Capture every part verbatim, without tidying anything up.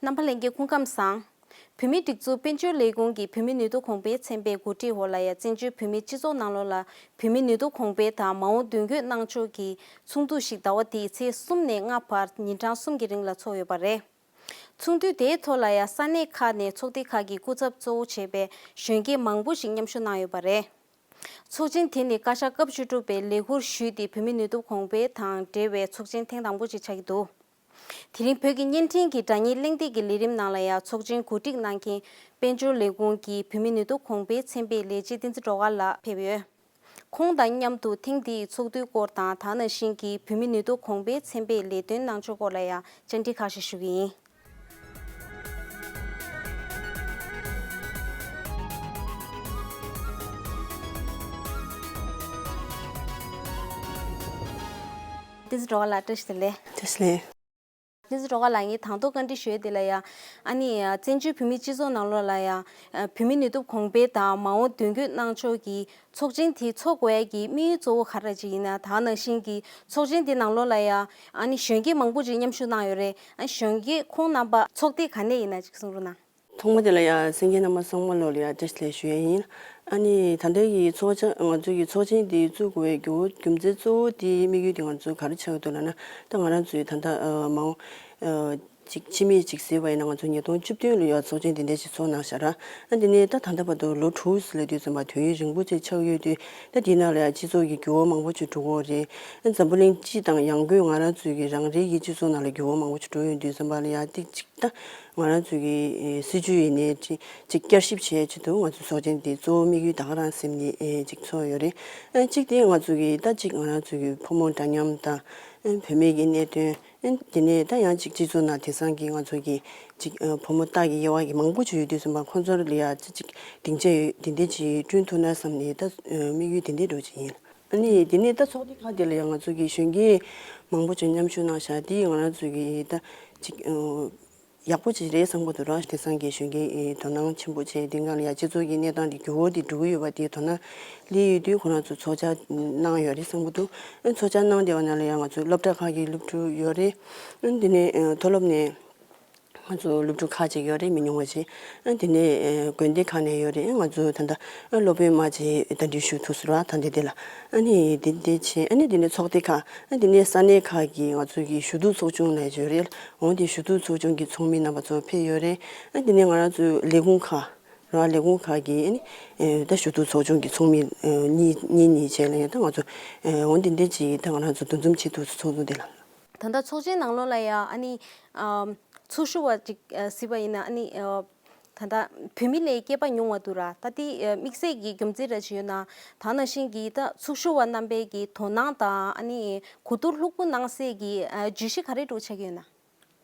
རྣམ་པ་ལྷན་རྒྱས་སྐུ་ཁམས་བཟང་། བོད་མིའི་སྒྲིག་འཛུགས་དཔལ་འབྱོར་ལས་ཁུངས་ཀྱི་བོད་མིའི་ནུས་སྟོབས་གོང་འཕེལ་ཚན་པའི་གོ་སྒྲིག་འོག་ལ་ཡང་བཙན་བྱོལ་བོད་མིའི་སྤྱི་ཚོགས་ནང་ལོགས་ལ་བོད་མིའི་ནུས་སྟོབས་གོང་འཕེལ་དང་མ་འོངས་མདུན་སྐྱོད་གནང་ཕྱོགས་ཀྱི་ཚོགས་འདུ་ཞིག་ཟླ་བ་འདིའི་ཚེས་གསུམ་ནས་ལྔ་བར་ཉིན་གྲངས་གསུམ་གྱི་རིང་ལ་འཚོགས་ཡོད་པ་རེད། ཚོགས་འདུ་དེའི་ཐོག་ལ་ཡང་ས་གནས་ཁག་ནས་ཚོགས་སྡེ་ཁག་གི་སྐུ་ཚབ་གཙོ་བོ་བྱས་པའི་གཞོན་སྐྱེས་མང་པོ་ཞིག་མཉམ་ཞུགས་གནང་ཡོད་པ་རེད། ཚོགས་ཆེན་དེ་ནི་བཀའ་ཤག་སྐབས་བཅུ་དྲུག་པས་ལས་འཁུར་ཞུས་ཏེ་བོད་མིའི་ནུས་སྟོབས་གོང་འཕེལ་དང་འབྲེལ་བའི་ཚོགས་ཆེན་ཐེངས་དང་པོ་ཞིག་ཆགས་ཀྱི་འདུག་དེ་རིང་བོད་ཀྱི་བརྙན་འཕྲིན་གྱི་སྒྲ་སྙན་གླེང་སྟེགས་ཀྱི་ལས་རིམ་ནང་ལ་ཡང་ཚོགས་ཆེན་གོ་སྒྲིག་གནང་མཁན་དཔལ་འབྱོར་ལས་ཁུངས་ཀྱི་བོད་མིའི་ནུས་སྟོབས་གོང་འཕེལ་ཚན་པའི་ལས་བྱེད་བསྟན་འཛིན་སྒྲོལ་དཀར་ལགས་ཕེབས་ཡོད། ཁོང་དང་མཉམ་དུ་ཐེངས་འདིའི་ཚོགས་འདུའི་སྐོར་དང་ད་ག་ནང་བཞིན་གྱི་བོད་མིའི་ནུས་སྟོབས་གོང་འཕེལ་ཚན་པའི་ལས་དོན་གནང་ཕྱོགས་སྐོར་ལ་ཡང་བཅར་འདྲི་ཁག་ཞིག་ཞུ་གི་ཡིན། བསྟན་འཛིན་སྒྲོལ་དཀར་ལགས་བཀྲ་ཤིས་བདེ་ལེགས། བཀྲ་ཤིས་བདེ་ལེགས། བསྟན་འཛིན་སྒྲོལ་དཀར་ལགས། ངས་དང་ཐོག་བཀའ་འདྲི་ཞུ་ཡས་དེ་ལ་ཡང་ཨ་ནི་བཙན་བྱོལ་བོད་མིའི་སྤྱི་ཚོགས་ནང་ལོགས་ལ་ཡང་བོད་མིའི་ནུས་སྟོབས་གོང་འཕེལ་དང་མ་འོངས་མདུན་སྐྱོད་གནང་ཕྱོགས་ཀྱི་ཚོགས་ཆེན་དེ་འཚོགས་དགོས་ཡས་ཀྱི་དམིགས་ཡུལ་གཙོ་བོ་ག་རེ་ཅིག་ཡིན་ན། ད་ག་ནང་བཞིན་གྱི་ཚོགས་ཆེན་དེ་ནང་ལོགས་ལ་ཡང་ཨ་ནི་གཞོན་སྐྱེས་མང་པོ་ཅིག་མཉམ་ཞུགས་གནང་ཡོད་རེད། ཨ་གཞོན་སྐྱེས་ཁོང་རྣམ་པ་ཚོགས་སྡེ་ག་ནས་ཡིན་ན་ཅིག་གསུང་རོགས་གནང་། ཐོག་མ་དེ་ལ་ཡང་གསན་མཁན་རྣམ་པ་ཚང་མ་ལོག་ལ་ཡང་བཀྲ་ཤིས་བདེ་ལེགས་ཞུ་ཡས་ཡིན། ཨ་ནི་ད་ལྟའི་གི་ཚོགས་ཆེན་ང་ཚོའི་གི་ཚོགས་ཆེན་འདི་བཙུགས་དགོས་པའི་རྒྱུ་རྒྱུ་མཚན་གཙོ་བོ་དེའི་དམིགས་ཡུལ་དེ་ང་ཚོ་ག་རེ་ཆགས་ཀྱི་འདུག་ལབ་ན། ད་ང་རང་ཚོའི་ད་ལྟ་མ་འོངས་ཅིག་ཕྱི་མིག་ཅིག་གཟིགས་པ་ཡིན་ན་ང་ཚོ་ཉིས་སྟོང་བཅུ་བདུན་ལ་ཡང་ཚོགས་ཆེན་འདི་འདྲ་ཞིག་ཚོགས་གནང་ཤག་ར། ཨ་འདི་ནས་ད་ད་ལྟ་བར་དུ་ལོ་དྲུག་ཙམ་ལ་དུས་ཙམ་པ་དུས་ཡུན་རིང་པོ་ཅིག་ཆགས་ཡོད་དུས། ད་འདི་ནང་ལ་ཡང་སྤྱི་ཚོགས་ཀྱི་འགྱུར་བ་མང་པོ་ཅིག་འགྲོ་གི་ཡོད་རེད། ཨ་འཛམ་བུ་གླིང་སྤྱི་དང་ཡང་སྒོས་ང་རང་ཚོའི་གི་རང་རེའི་གི་སྤྱི་ཚོགས་ནང་ལ་འགྱུར་བ་མང་པོ་ཅིག་འགྲོ་ཡོད་དུས་ཙམ་པ་ལ་ཡང་ཏིག་ཅིག་ད་ང་རང་ཚོའི་གི་སྲིད་ཇུས་ཡིན་ནའི་ཅིག་ཅིག་བསྐྱར་ཞིབ་བྱེད་ཆེད་དུ་ང་ཚོའི་ཚོགས་ཆེན་འདི་གཙོ་བོ་དམིགས་ཡུལ་ད་ག་རང་སེམས་ནས་ཨེ་ཅིག་ཚོར་ཡོད་རེད། ཨ་གཅིག་དེ་ང་ཚོ་གི་ད་ཅིག་ང་རང་ཚོ་གི་ཕོ་མོ་འདྲ་མཉམ་དང་ཨ་བུད་མེད་ཀྱི་གནད་དོན། ཨ་དེ་ནས་ད་ཡང་ཅིག་སྤྱི་ཚོགས་ནང་དེང་སང་གི་ང་ཚོ་གི་ཅིག་ཨ་ཕོ་མོ་སྟག་གི་དབྱེ་བ་གི་མང་པོ་ཅིག་ཡོད་དུས་ཙམ་པ་ཁོང་ཚོར་ལ་ཡ་ཅིག་ཅིག་སྡིངས་ཆ་ཡོད་དེ་འདྲས་ཅིག་བསྐྲུན་ཐུབ་ན་བསམ་ནས་ད་ཨ་དམིགས་ཡུལ་དེ་འདྲས་འགྲོ་ཅིག་ཡིན། ཨ་ནི་དེ་ནས་ད་ཚོགས་སྡེ་ཁག་དེ་ལ་ཡང་ང་ཚོ་གི་གཞོན་སྐྱེས་མང་པོ་ཅིག་མཉམ་ཞུགས་གནང་ཤག་དེ་ང་རང་ཚོ་གི་ད་ཅིག་ཨ་ཡག་པོ་ཅིག་རེད་བསམ་གྱི་འདུག་ར། དེང་སང་གི་གཞོན་སྐྱེས་དོ་སྣང་ཆེན་པོ་བྱས་དེ་སྒང་ལ་ཡ་སྤྱི་ཚོགས་ཀྱི་གནས་སྟངས་དེ་འགྱུར་བ་དེ་འགྲོ་གི་ཡོད་པ་དེ་དོ་སྣང་སླེབས་ཡོད་དུས་ཁོ་རང་ཚོ་ཚོགས་བཅར་གནང་ཡོད་རེད་བསམ་གྱི་འདུག་ཨ་ཚོགས་བཅར་གནང་བསྡད་པ་ནང་ལ་ཡང་ང་ཚོའི་སློབ་གྲྭ་ཁག་གི་སློབ་ཕྲུག་ཡོད་རེད། ཨ་དེ་ནས་ཨ་མཐོ་སློབ་ནས་ང་ཚོ་སློབ་ཕྲུག་ཁག་ཅིག་ཡོད་རེད། མི་ཉུང་བ་ཅིག་ཨ་དེ་ནས་ཨ་དགོན་སྡེ་ཁག་ནས་ཡོད་རེད། ང་ཚོ་ད་ལྟ་ཨ་སློབ་དཔོན་མ་ཅིག་གདན་འདྲེན་ཞུ་ཐུབ་སོང་ར། ད་འདི་དེ་ལ་ཨ་ནི་དེ་འདི་བྱས། ཨ་ནི་དེ་ནས་ཚོགས་སྡེ་ཁག་ཨ་དེ་ནས་ས་གནས་ཁག་གི་ང་ཚོ་གི་ཞུ་གཏུག་ཚོགས་ཆུང་ནས་ཡོད་རེད། འོང་དེ་ཞུ་གཏུག་ཚོགས་ཆུང་གི་ཚོགས་མི་རྣམ་པ་ཚོ་ཕེབས་ཡོད་རེད། ཨ་དེ་ནས་ང་རང་ཚོའི་ལས་ཁུངས་ཁག་ར་ལས་ཁུངས་ཁག་གི་ཨ་ནི་ཨེ་ད་ཞུ་གཏུག་ཚོགས་ཆུང་གི་ཚོགས་མི་ཨེ་གཉིས་གཉིས་གཉིས་བྱས་ལ་ཡང་ད་ང་ཚོ་ཨེ་འོ་འདི་འདྲ་ཅིག་ད་ང་རང་ཚོ་འདུ་འཛོམས་བྱེད་ཐུབ་ཚོགས་འདུ་དེ་ལ། ད་ལྟ་ཚོགས་ཆེན་ནང་ལོགས་ལ་ཡང་ཨ་ནི་ཨམ་ཚོགས་ཞུགས་པ་ཅིག་ཨ་གཟིགས་པ་ཡིན་ན་ཨ་ནི་ཨ་ད་ལྟ་བུད་མེད་ལས་སྐྱེས་པ་ཉུང་བ་འདུག་ར། ད་དེ་ཨ་དམིགས་བསལ་གྱི་རྒྱུ་མཚན་ར་ཅིག་ཡོད་ན། ད་ནང་བཞིན་གྱི་ད་ཚོགས་ཞུགས་པ་རྣམ་པའི་གི་དོ་སྣང་དང་ཨ་ནི་གོ་བསྡུར་ལྷུག་པོ་གནང་སའི་གི་ཨ་བརྗོད་གཞི་ག་རེ་འདྲ་ཆགས་ཀྱི་ཡོད་ན།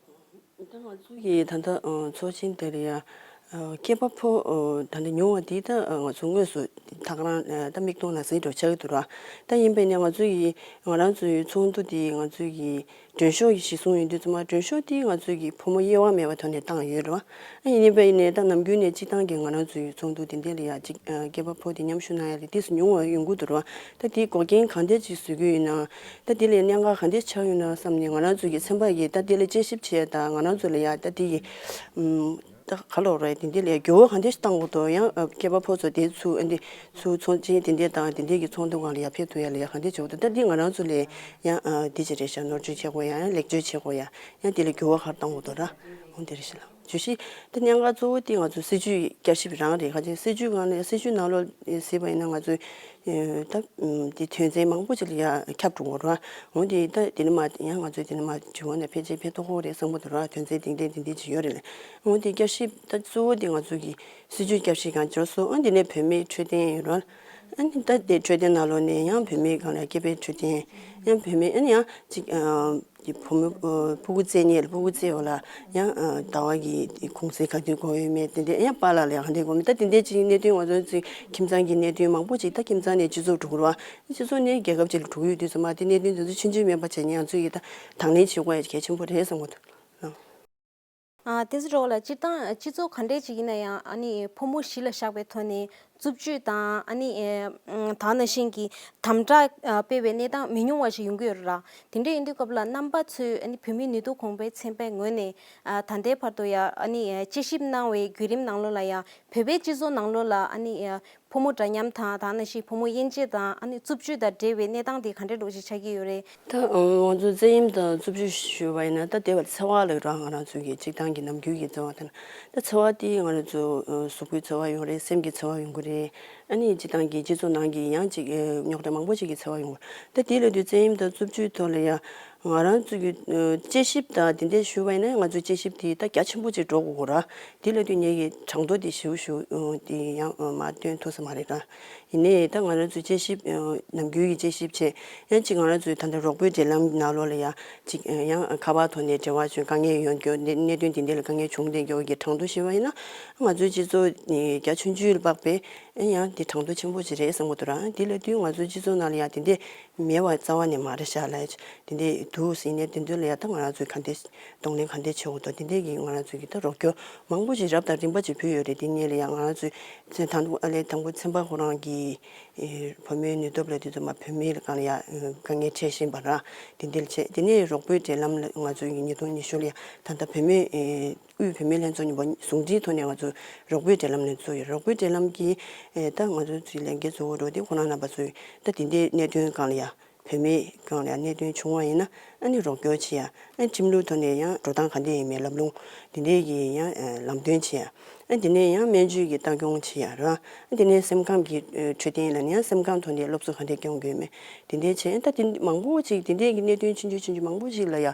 ད་ང་ཚོ་གི་ད་ལྟ་ཨ་ཚོགས་ཆེན་དེ་ལ་ཡ་ཨ་སྐྱེས་པ་ཕོ་ཨ་ད་ལྟ་ཉུང་བ་འདི་ད་ཨ་ང་ཚོ་དངོས་སུ་ད་ག་རང་ཨ་ད་མིག་མཐོང་ལག་ཟིན་འདྲ་ཆགས་ཀྱི་འདུག་ར། ད་ཡིན་པས་ནས་ང་ཚོ་ཡི་ང་རང་ཚོའི་ཚོགས་འདུ་འདི་ང་ཚོ་གི་མགྲོན་ཤོག་གི་གཞི་བཟུང་ཡོང་དུས་ཙམ་པ་མགྲོན་ཤོག་འདི་ང་ཚོ་གི་ཕོ་མོ་དབྱེ་བ་མེད་པའི་ཐོག་ནས་བཏང་ཡོད་རེད་བ། ཨ་ཡིན་པས་ནས་ད་ནམ་རྒྱུན་ནས་སྤྱི་བཏང་གི་ང་རང་ཚོའི་ཚོགས་འདུ་འདི་འདྲ་ལ་ཡ་ཅིག་ཨ་སྐྱེས་པ་ཕོ་དེ་མཉམ་ཞུགས་གནང་ཡ་ལ་ཏོག་ཙམ་ཉུང་བ་ཡོང་གི་འདུག་ར་བ། ད་དེའི་འགོག་རྐྱེན་གང་འདྲ་ཅིག་བཟོ་གི་ཡོད་ན། ད་དེ་ལ་གནད་འགག་ག་འདྲ་ཆགས་ཡོད་ན་བསམ་ནས་ང་རང་ཚོ་གི་ཚན་པ་གིས་ད་དེ་ལ་དཔྱད་ཞིབ་བྱས། ད་ང་རང་ཚོ་ལ་ཡ་ད་དེ་ཡི་ཨུམ་ད་ག་ལོག་རེད། དེ་འདི་ལ་ཡ་འགྱུར་བ་ག་འདྲ་ཞིག་བཏང་དགོས་འདུག་ཡང་ཨ་སྐྱེས་པ་ཕོ་ཚོ་དེ་ཚུར་ཨ་འདི་ཚུར་ཚོགས་ཆེན་དེ་འདྲ་དང་དེ་འདྲ་གི་ཚོགས་འདུ་སྒང་ལ་ཡ་ཕེབས་ཐུབ་ཡ་ལ་ཡ་ག་འདྲ་བྱེད་དགོས་འདུག་ད་འདི་ང་རང་ཚོ་ལ་ཡང་ཨ་འདི་ཅི་རེད་ཤག་ནོར་བཅོས་བྱེད་དགོས་ཡ། ཡང་ལེགས་བཅོས་བྱེད་དགོས་ཡ། ཡང་དེ་ལ་འགྱུར་བ་ག་རེ་བཏང་དགོས་འདུག་ར། འོ་འདི་རེད་ཤག་ལ། བརྗོད་གཞི་ད་གནད་འགག་གཙོ་བོ་དེ་ང་ཚོ་སྲིད་ཇུས་བསྐྱར་ཞིབ་རང་རེད། ག་ཅིག་སྲིད་ཇུས་སྒང་ནས་སྲིད་ཇུས་ནང་ལོགས་གཟིགས་པ་ཡིན་ན་ང་ཚོས་ཨེ་ད་ཨམ་དེ་དོན་ཚན་མང་པོ་ཅིག་ལ་ཡ་ཁྱབ་འགྲོ་གི་རེད་བ། འོ་དེ་ད་དེ་ནི་མ་ཡང་ང་ཚོས་དེ་ནི་མ་བྱུང་བ་ནས་ཕལ་ཆེར་ཕན་ཐོགས་ཀྱི་རེད་བསམ་གྱི་འདུག་ར། དོན་ཚན་དེ་འདྲས་དེ་འདྲས་ཅིག་ཡོད་རེད་ལ། འོ་དེ་བསྐྱར་ཞིབ་ད་གཙོ་བོ་དེ་ང་ཚོ་གི་སྲིད་ཇུས་བསྐྱར་ཞིབ་སྒང་འབྱོར་སོང་། འོ་དེ་ནས་བུད་མེད་འཕྲོད་བསྟེན་ཡོད་རེད། ཨ་ནི་ད་དེ་འཕྲོད་བསྟེན་ནང་ལོགས་ནས་ཡང་བུད་མེད་སྒང་ལ་སྐྱེས་པའི་འཕྲོད་བསྟེན། ཡང་བུད་མེད་ཨ་ནི་ཡང་ཅིག་ཨ་ཀྱི་བུ་མོ་ཨ་སྤུ་གུ་བཙས་ནས་སྤུ་གུ་བཙས་པ་ལ་ཡང་ཨ་ཟླ་བ་གི་གུང་སེང་ག་དུས་དགོས་ཡོད་མེད། དེ་འདྲས་ཡང་པཱ་ལགས་ལ་ཡང་ག་འདྲས་དགོས་མེད། ད་དེ་འདྲས་ཅིག་གནད་དོན་ང་ཚོ་ཚོའི་ཁྱིམ་ཚང་གི་གནད་དོན་མང་པོ་ཅིག་ད་ཁྱིམ་ཚང་ནས་སྤྱི་ཚོགས་འགྲོ་གི་རེད་བ། སྤྱི་ཚོགས་ནས་རྒྱལ་ཁབ་ཅིག་ལ་འགྲོ་གི་ཡོད་དུས་ཙམ་པ་དེ་གནད་དོན་དེ་ཚོ་ཆུང་ཆུང་མིན་པ་བྱས་ནས་ང་ཚོ་ཡིས་ད་དང་ལེན་བྱེད་དགོས་ཡ་གལ་ཆེན་པོ་རེད་བསམ་གྱི་འདུག་ཨ། ཨ། བསྟན་འཛིན་སྒྲོལ་དཀར་ལགས། སྤྱིར་བཏང་སྤྱི་ཚོགས་ག་འདྲས་ཅིག་ཡིན་ན་ཡང་ཨ་ནི་ཕོ་མོ་གཞི་ལ་བཞག་པའི་ཐོག་ནས་རྩུབ་སྤྱོད་དང་ཨ་ནི་ཨེ་ཨམ་ད་ག་ནང་བཞིན་གྱི་དམ་དྲག་ཨ་སྤེལ་བའི་གནས་སྟངས་མི་ཉུང་བ་ཞིག་ཡོང་གི་ཡོད་རེད་ར། དེ་འདྲ་ཡིན་དུས་སྐབས་ལ་རྣམ་པ་ཚོས་ཨ་ནི་བོད་མིའི་ནུས་སྟོབས་གོང་འཕེལ་ཚན་པའི་ངོས་ནས་ཨ་ད་ལྟའི་བར་དུ་ཡང་ཨ་ནི་ཨེ་དཔྱད་ཞིབ་གནང་བའི་བརྒྱུད་རིམ་ནང་ལོགས་ལ་ཡང་བོད་པའི་སྤྱི་ཚོགས་ནང་ལོགས་ལ་ཨ་ནི་ཨེ་ཕོ་མོ་འདྲ་མཉམ་དང་ད་ག་ནང་བཞིན་ཕོ་མོ་དབྱེ་འབྱེད་དང་ཨ་ནི་རྩུབ་སྤྱོད་དང་འབྲེལ་བའི་གནས་སྟངས་དེ་ག་འདྲ་འདྲ་བོ་ཞིག་ཆགས་ཀྱི་ཡོད་རེད། ད་ང་ཚོ་བཙན་གཡེམ་དང་རྩུབ་སྤྱོད་ཞུས་པ་ཡིན་ན། ད་དེ་བར་འཚེ་བ་ལབ་ར། ང་རང་ཚོའི་གི་སྤྱིར་བཏང་གི་ནམ་རྒྱུན་གྱི་འཚེ་བ་དང་། ད་འཚེ་བ་དེ་ང་རང་ཚོ་གཟུགས་པོའི་འཚེ་བ་ཡོང་རེད། སེམས་ཀྱི་འཚེ་བ་ཡོང་གི་རེད། ཨ་ནི་སྤྱིར་བཏང་གི་སྤྱི་ཚོགས་ནང་གི་ཡང་ཅིག་རྙོག་དྲ་མང་པོ་ཅིག་གི་འཚེ་བ་ཡོང་གི་རེད། ད་དེ་ལབ་དུས་བཙན་གཡེམ་དང་རྩུབ་སྤྱོད་ཐོག་ལ་ཡང་ང་རང་ཚོ་གི་དཔྱད་ཞིབ་དང་དེ་འདྲ་ཞུས་པ་ཡིན་ན། ང་ཚོའི་དཔྱད་ཞིབ་དེ་ད་རྒྱ་ཆེན་པོ་ཅིག་འགྲོ་དགོས་ར། དེ་ལབ་དུས་ངེད་ཀྱི་གྲངས་ཐོ་དེ་ཞིབ་ཞིབ་དེ་ཡང་མར་སྟོན་ཐུབ་ས་མ་རེད་ར། ཡིན་ནའི་ད་ང་རང་ཚོའི་དཔྱད་ཞིབ་ནམ་རྒྱུན་གྱི་དཔྱད་ཞིབ་བྱས། ཡང་ཅིག་ང་རང་ཚོའི་ད་ལྟ་རོགས་པའི་འབྲེལ་ལམ་ནང་ལོགས་ལ་ཡང་ཅིག་ཡང་ཁ་པར་ཐོག་ནས་འབྲེལ་བ་བྱུང་། དཀའ་ངལ་ཡོང་རྒྱུ་གནད་གནད་དོན་དེ་འདྲ་ལ་དཀའ་ངལ་བྱུང་བསྡད་རྒྱུ་གི་གྲངས་ཐོ་ཞུས་པ་ཡིན་ན། ང་ཚོའི་སྤྱི་ཚོགས་ནི་རྒྱ་ཆུང་ཆུང་ལ་དཔག་པའི་ཡང་དེ་གྲངས་ཐོ་ཆེན་པོ་ཅིག་རེད་བསམ་གྱི་འདུག་ར། དེ་ལབ་དུས་ང་ཚོའི་སྤྱི་ཚོགས་ནང་ལ་ཡང་དེ་འདྲས་མེད་པ་རྩ་བ་ནས་མ་རེད་ཤག་ལབ་ཡ་ཅིག་དེ་འདྲས་འདུག་ཟེར་ནས། དེ་འདྲ་ལ་ཡང་ད་ང་རང་ཚོས་ག་འདྲས་གདོང་ལེན་ག་འདྲས་བྱེད་དགོས་འདུག་དེ་འདྲས་ཀྱི་ང་རང་ཚོས་ཀྱི་ད་རོགས་སྐྱོར་མང་པོ་ཞིག་རབ་དང་རིམ་པ་ཅིག་ཕུལ་ཡོད་རེད། དེ་སྔོན་ལ་ཡང་ང་རང་ཚོས་ཚེ་དང་པོ་ཨ་ལས་དང་པོ་ཚན་པ་ཁོ་རང་གི་ཨེ་བུ་མོའི་ནུས་སྟོབས་ལབ་དུས་ཙམ་པ་བུད་མེད་ལ་སྒང་ལ་ཡང་དཀའ་ངལ་འཕྲད་བཞིན་པ་ར། དེ་འདྲ་ལ་བྱས། དེ་ནས་རོགས་པའི་འབྲེལ་ལམ་ལ་ང་ཚོས་ཀྱི་ཉིས་སྟོང་ཉི་ཤུ་ལ་ཡང་ད་ལྟ་བུད་མེད་ཨེ་དབུས་བུད་མེད་ལྷན་ཚོགས་གཉིས་པོ་ཟུང་འབྲེལ་ཐོག་ནས་ང་ཚོས་རོགས་པའི་འབྲེལ་ལམ་ནས་བཙུགས་ཡོད། རོགས་པའི་འབྲེལ་ལམ་གྱི་ཨེ་ད་ང་ཚོའི་ལས་འགན་གཙོ་བོ་འགྲོ་དེ་ཁོ་རང་རྣམ་པ་ཚོས་ད་དེ་འདྲའི་གནད་དོན་སྒང་ལ་ཡང་། བུད་མེད་སྒང་ལ་ཡང་གནད་དོན་བྱུང་བ་ཡིན་ན། ཨ་ནི་རོགས་སྐྱོར་བྱེད་ཡ། ཨ་ཁྲིམས་ལུགས་ཐོག་ནས་ཡང་འགྲོ་སྟངས་ག་འདྲ་ཡིན་མིན་ལམ་ལྷོང་དེ་འདྲའི་གི་ཡང་ལམ་སྟོན་བྱེད་ཡ། ཨ་དེ་ནས་ཡང་སྨན་བཅོས་ཀྱི་ལྟ་སྐྱོང་བྱེད་ཡ་ར། ཨ་དེ་ནས་སེམས་ཁམས་ཀྱི་འཕྲོད་བསྟེན་ལ་ནི་ཡང་སེམས་ཁམས་ཐོག་ནས་སློབ་གསོ་ག་འདྲ་སྐྱོང་དགོས་མིན་དེ་འདྲའི་བྱས། ད་དེ་མང་པོ་ཅིག་དེ་འདྲའི་གི་གནད་དོན་ཆུང་ཆུང་ཆུང་ཆུང་མང་པོ་ཞིག་ལ་ཡང་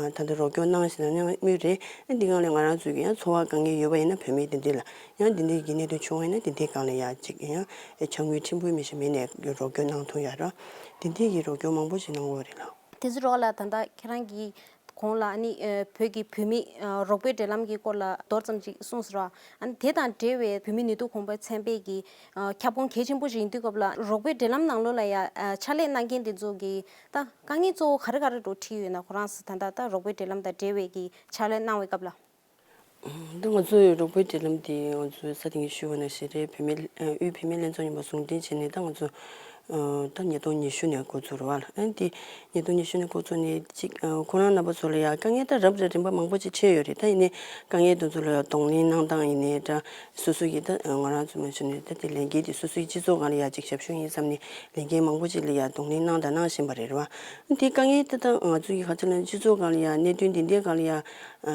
ད་ལྟ་རོགས་སྐྱོར་གནང་བཞིན་གནང་མུས་རེད། ཨ་འདི་སྒང་ལ་ང་རང་ཚོའི་གི་ཡང་འཚོ་བ་དཀའ་ངལ་ཡོད་པ་ཡིན་ན་བུད་མེད་དེ་འདྲ་ལ། ཡང་འདི་འདྲའི་གི་གནད་དོན་བྱུང་བ་ཡིན་ན་དེ་འདྲའི་སྒང་ལ་ཡང་ཅིག་ཡང་ཕྱག་དངུལ་ཕྲན་བུ་མི་ཞིག་མེད་ནས་རོགས་སྐྱོར་གནང་ཐུབ་ཡ་ར། དེ་འདྲའི་གི་རོགས་སྐྱོར་མང་པོ་ཞིག་གནང་དགོས་རེད་ལགས། དེ་ཚོ་རོགས་ལ་ད་ལྟ་ཁྱེད་རང་གིས་གོང་ལ་ཨ་ནི་ཨ་བོད་ཀྱི་བུད་མེད་ཨ་རོགས་པའི་འབྲེལ་ལམ་གྱི་སྐོར་ལ་མདོར་ཙམ་ཅིག་གསུངས་སོང་ར། ཨ་ནི་དེ་དང་འབྲེལ་བའི་བོད་མིའི་ནུས་སྟོབས་གོང་འཕེལ་ཚན་པས་ཀྱི་ཨ་ཁྱབ་ཁོངས་གལ་ཆེན་པོ་ཞིག་ཡིན་དུས་སྐབས་ལ། རོགས་པའི་འབྲེལ་ལམ་ནང་ལོགས་ལ་ཡ་ཨ་ཕྱག་ལས་གནང་མཁན་དེ་ཚོ་གི་ད་དཀའ་ངལ་གཙོ་བོ་ག་རེ་ག་རེ་འགྲོ་འཕྲད་ཡོད་ན། ཁོ་རང་ཚོ་ད་ལྟ་ད་རོགས་པའི་འབྲེལ་ལམ་དང་འབྲེལ་བའི་གི་ཕྱག་ལས་གནང་བའི་སྐབས་ལ། ད་ང་ཚོའི་རོགས་པའི་འབྲེལ་ལམ་དེ་ང་ཚོའི་ས་སྟེང་གི་ཞུ་བ་ནང་བཞིན་རེད། བུད་མེད་ཨ་དབུས་བུད་མེད་ལྷན་ཚོགས་གཉིས་པོ་ཟུང་འབྲེལ་བྱས་ནས་ད་ང་ཚོ་ཨ་ད་ཉིས་སྟོང་ཉི་ཤུ་ནས་འགོ་བཙུགས་རེད་བ། ཨ་དེ་ཉིས་སྟོང་ཉི་ཤུ་ནས་འགོ་བཙུགས་ནས་ཅིག་ཨ་ཁོ་རང་རྣམ་པ་ཚོ་ལ་ཡང་དཀའ་ངལ་ད་རབ་དང་རིམ་པ་མང་པོ་ཅིག་འཕྲད་ཡོད་རེད། ད་ཡིན་ནའི་དཀའ་ངལ་དེ་ཚོ་ལ་ཡང་གདོང་ལེན་གནང་སྟངས་ཡིན་ནའི་འདྲ། སོ་སོ་ཡི་ད་ང་རང་ཚོ་མ་ཞུ་ནས་ད་དེ་ལས་འགན་དེ་སོ་སོའི་སྤྱི་ཚོགས་སྒང་ལ་ཡང་ཅིག་ཞབས་ཞུ་ཡིན་བསམ་ནས་ལས་འགན་མང་པོ་ཅིག་ལ་ཡང་གདོང་ལེན་གནང་དང་གནང་བཞིན་པ་རེད་བ། དེ་དཀའ་ངལ་ད་ད་ང་ཚོ་ཡི་ཁ་ཆེ་ལ་སྤྱི་ཚོགས་སྒང་ལ་ཡང་གནད་དོན་དེ་འདྲའི་སྒང་ལ་ཡང་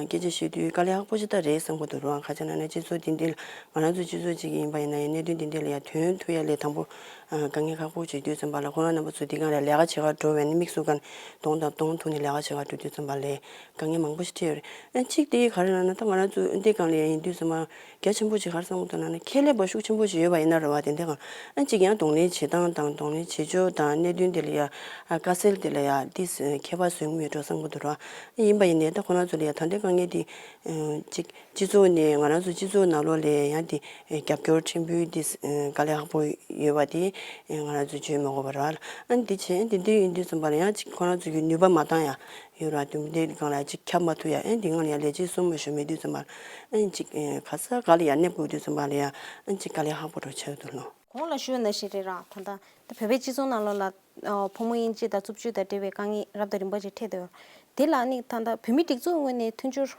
སྐད་ཆ་བཤད་དུས་དཀའ་ལས་ཁག་པོ་ཅིག་ད་རེད་བསམ་གྱི་འདུག་ར། ཁ་ཆེ་ན་ན་སྤྱི་ཚོགས་དེ་འདྲའི་ལ་ང་རང་ཚོ་སྤྱི་ཚོགས་ཅིག་ཡིན་པ་ཡིན་ན་ཡང་གནད་དོན་དེ་འདྲའི་ལ་ཡང་དོན་ཐུག་ཡ་ལས་དང་པོ་དཀའ་ངལ་ཁག་པོ་བྱེད་དུས་ཙམ་པ་ལ་ཁོ་རང་རྣམ་པ་ཚོ་དེ་སྒང་ལ་ལས་ཀ་བྱེད་གར་འགྲོ་བས་ན་དམིགས་སུ་བཀར་གདོང་དང་གདོང་ཐུག་ནས་ལས་ཀ་བྱེད་གར་འགྲོ་དུས་ཙམ་པ་ལ་དཀའ་ངལ་མང་པོ་ཞིག་འཕྲད་ཡོད་རེད། ཨ་གཅིག་དེ་ག་རེ་ལབ་ན་ད་ང་རང་ཚོ་འདི་སྒང་ལ་ཡང་ཡིན་དུས་ཙམ་པ་རྒྱ་ཆེན་པོ་ཞིག་ག་རེ་བསམ་གྱི་འདུག་ལབ་ན་ཁྱད་ལས་པ་ཤུགས་ཆེན་པོ་ཞིག་ཡོད་པ་ཡིན་ན་རེད་བ། དེ་འདྲ་གང་ཨ་གཅིག་ཡང་གདོང་ལེན་བྱེད་སྟངས་དང་གདོང་ལེན་བྱེད་ཕྱོགས་དང་གནད་དོན་དེ་ལ་ཡང་ཨ་དཀའ་སེལ་དེ་ལ་ཡང་ཏིས་ཁྱད་པར་བཟོ་གི་མེད་འགྲོ་བསམ་གྱི་འདུག་ར། ཡིན་པ་ཡིན་ནའི་ད་ཁོ་རང་ཚོ་ལ་ཡང་ད་ལྟའི་དཀའ་ངལ་དེ་ཨ་གཅིག་སྤྱི་ཚོགས་ནས་ང་རང་ཚོ་སྤྱི་ཚོགས་ནང་ལོགས་ལ་ཡང་དེ་རྒྱབ་སྐྱོར་ཕྲན་བུ་དེ་དཀའ་ལས་ཁག་པོ་ཡོད་པ་དེ་ང་རང་ཚོས་བརྗོད་མི་དགོས་པ་རེད་བ། ཨ་འདི་བྱས་འདི་འདི་ཡིན་དུས་ཙམ་པ་ལ་ཡང་གཅིག་ཁོ་རང་ཚོ་གི་ནུས་པ་མ་འདང་ཡ་ཡོད་ར། དུམ་དེ་སྒང་ལ་གཅིག་ཁྱབ་མ་ཐུབ་ཡ། ཨ་འདི་སྒང་ལ་ཡང་ལས་བྱེད་གསུམ་མ་ཞུ་མེད་དུས་ཙམ་པ་ལ་ཨ་གཅིག་ག་ས་ག་ལ་ཡང་གནས་དགོས་དུས་ཙམ་པ་ལ་ཡང་ཨ་གཅིག་དཀའ་ལས་ཁག་པོ་འགྲོ་ཆགས་འདུག་ལོ། གོང་ལ་ཞུས་པ་ནང་བཞིན་རེད་ར། ད་ལྟ་ད་བོད་པའི་སྤྱི་ཚོགས་ནང་ལོགས་ལ་ཕོ་མོ་དབྱེ་འབྱེད་དང་རྩུབ་སྤྱོད་དང་འབྲེལ་བའི་དཀའ་ངལ་རབ་དང་རིམ་པ་ཅིག་འཕྲད་འདུག་དེ་ལ་ནི་ད་ལྟ་བོད་མིའི་སྒྲིག་འཛུགས་ངོས་ནས་མཐུན་སྦྱོར་